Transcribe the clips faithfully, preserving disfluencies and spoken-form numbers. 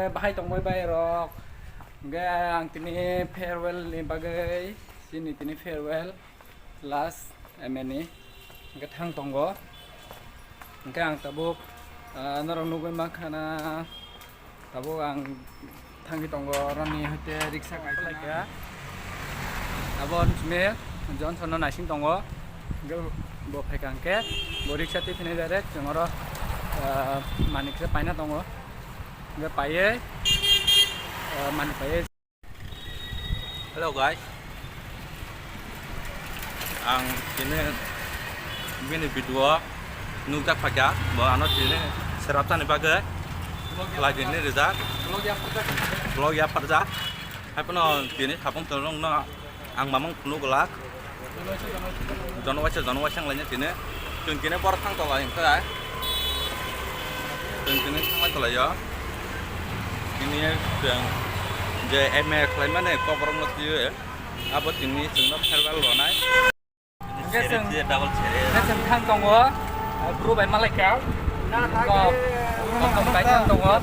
Bahai tongbai bai rok. Hingke ang tini farewell ni bagwi, chini tini farewell last M A ni. Hingke thang tongo. Hingke ang tabuk, ah, norok nugwi mankha na. Tabuk ang thangwi tongo, oroni hoite riksa kaisa laikha. Abo simi Johnson no naising tongo. Hingke bo phaikha hingke bo riksa twi phini direct chwng oro, ah, manik se paina tongo. Hingke paiye, ah, manik paiye. Hello guys, ang tini bini video nukjak phaikha, bo ano tini serap tani bagwi khlai tini rijak vlog yapharjak. Haiphano tini sabung tongno ang mamang phunuk glak. Jono waisa, jono waisa wnglaina tini. Chwng tini borok thang tolai hwnkhe. Chwng tini thanglai tolaio. Tini chwng je M A khlaimani kok borokno twiwi abo tini chwngno farewell rwnai. Hwnkhe chwng, hwnkhe chwng thang tongo, bru bai malaikha. Kok, kok bai thang tongo.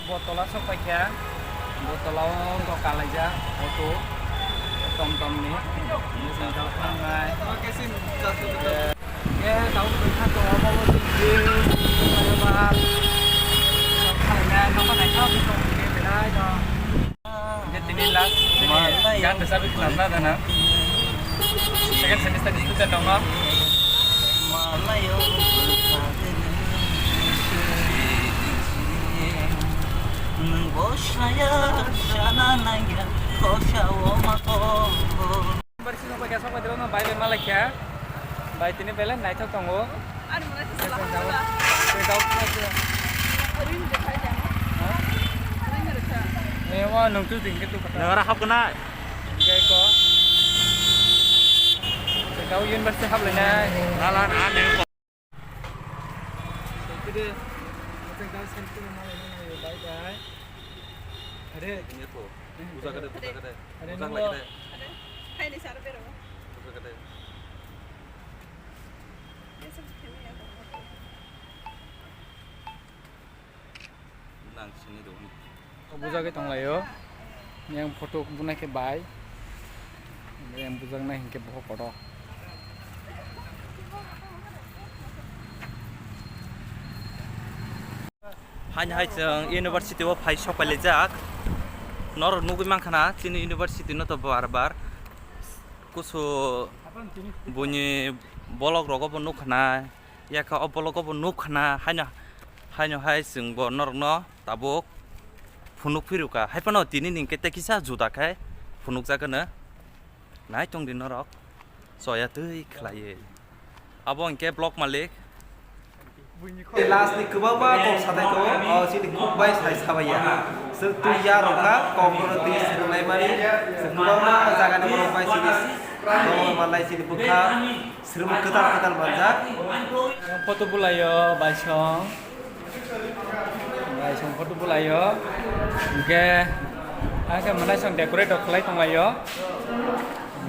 Bo tola sok paikha, bo tola o wngkha kalaijak auto, tom tom ni, bini saka o thangnai. Hwnkhe tabuk twi kha tongo, omo bo twi view, khalai nai, nokha naithok khe tongo, belai no. Hwnkhe tini last, tini gan rwchapwi khwlangna dana. Second semester ni student tongo. Nwng bo saya sana nangya kosa o mako. University no bai kha, sok bai dilo no bai bai malaikha. Bai tini belai naithok tongo. Ani mwnai se sala hamjala. Tei dauk khna se. Ring de khai jang. Ha? Ring de kha. Ni wa nung tu ding ke tu kata. Nang ra hap kena. Hingke ko. Tei dauk university hap le nai. Lala na ni. Tei kede. Tei dauk sen tu na le nai bai bai. Are. Ini tu. Busa kede, busa kede. Are busa nung lagi lo. Kede. Are. Hai ni sar bero. Busa kede. Nang sini dong. Bujagwi tonglaio. Yang photo bunai khe bai. Yang bujaknai hinkhe bohok kotor. Haini hai chwng university o phai sok pailaijak. Norok nugwi mankha na chini university no to bar bar. Kusu buini bolok rogo bo nukha na, yakha o bolok o bo nukha na, haino, haino hai chwng bo norok no tabuk phunuk phirukha. Haiphano tini ni hwnkhe tei kisa juda khe phunukjak hwno. Nai tong di norok, choya twi khlaiwi. Abo hwnkhe block malik. Last ni kwbangma kok sathai tongo, o chini kuk bai sai sabaiya. Chwng twi ya rwkha, kok bono twi swrwnglaimani. Chwng kwbangma jaga ni borok bai chini tongo manlai chini bwkha swrwng kwtal kwtal manjak. Photo bulaio baisong. Baisong photo bulaio. Hwnkhe, hwnkhe mwnaisong decorate rok khlai tonglaio.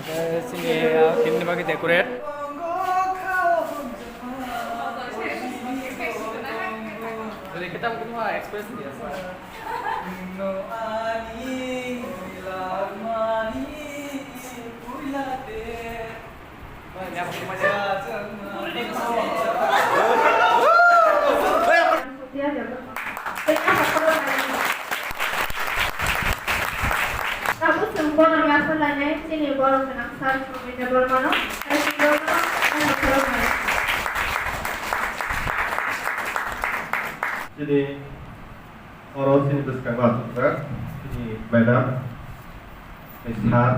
Hwnkhe chini, ah, tini bagwi decorate. Tabuk chwng borok yapharlainai chini borok gwnang sir Somrita Debbarmano. Chini oro chini bwskango achukjak chini madam, tei sir,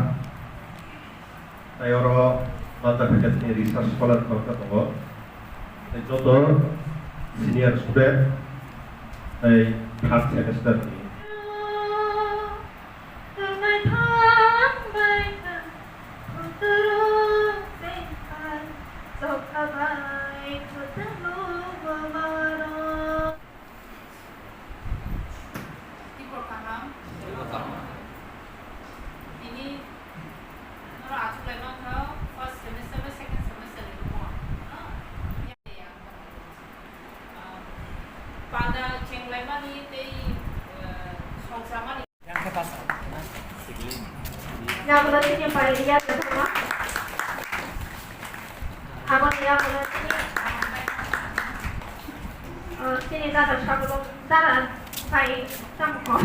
tei oro manjak khe chini research scholar khoroksa tongo, tei joto senior student tei third semester ni. Tibor kaham. Tibor kaham. Tini norok achuk lai mankha first semester bai second semester ni rumo. Ah, pada chenglaimani tei Yagulo chini pai riyar kwthangma. Aboni yagulo chini, uh, chini dada sabulo dada pai samkho.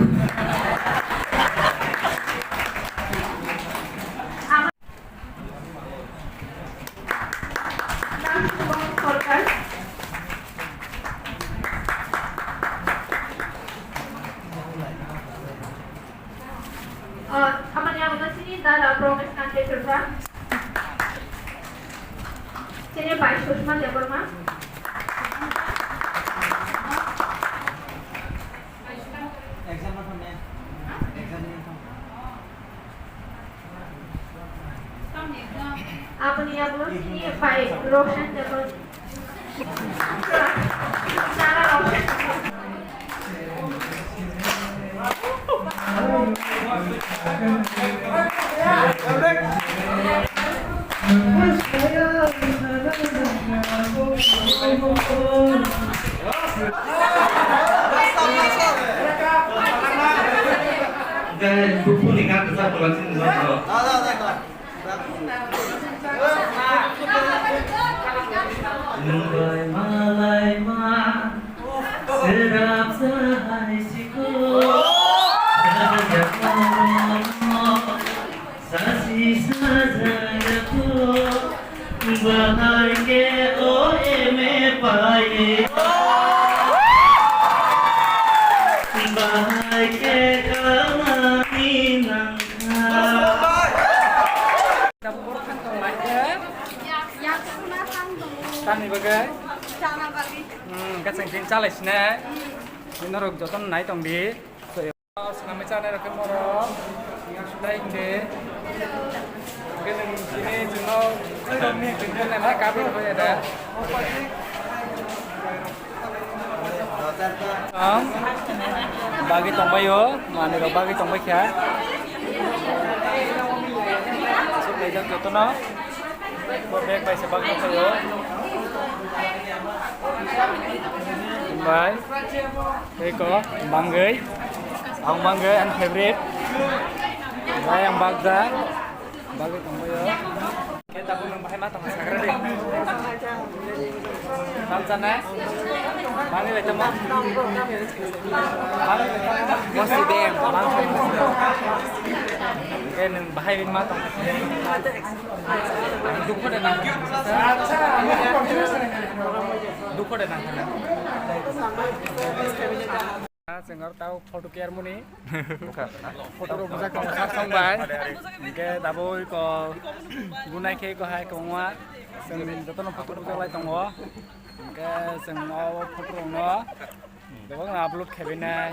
Uh, aboni yagulo chini dada Promesh Kante Tripura. Chini bai Sushma Debbarma. Exam no thang ne? Exam ni thang. Aboni yagulo chini bai Roshan Debbarma. Dai, bupuni kan besar pelajaran. Nwng bai malaima, srapsa hai sikho. Sajak mano, sasi sajak yakho. Bahai khe o M A paye. Bahai khe kamani nang. Tamni bagwi? Hmm, hwnkhe chwng tini chalai sine. Norok jotono nai tong di. Swnamwi chanai rok khe moro. Thank you. Hwnkhe nwng tini chwngno, chwngno kabwi rw ya da. Ang bagwi tongbaio, manwirok bagwi tongbai kha. Aswk laijak jotono. Bo bag bai se bagwi tongbaio. Bai. Tei ko bangwi. Ang bangwi, ang favorite. Bai ang bagja. Bagwi tongbaio. Khe tabuk nwng bahai ma tongkha sagra de. Tamsa na? Bangwi bai tamo? Bangwi bai tamo? Bosi de, bang. Khe nwng bahai ma tongkha. Dukho de nang. Dukho de nang. Chwng aro tao photo kiyar muni. Photo rok bujak tongo sak song bai. Hwnkhe tabuk ko gunai khe ko hai kwbangma chwng jotono photo bujak lai tongo. Hwnkhe chwng o photo rok no kwbangma upload khaibinai.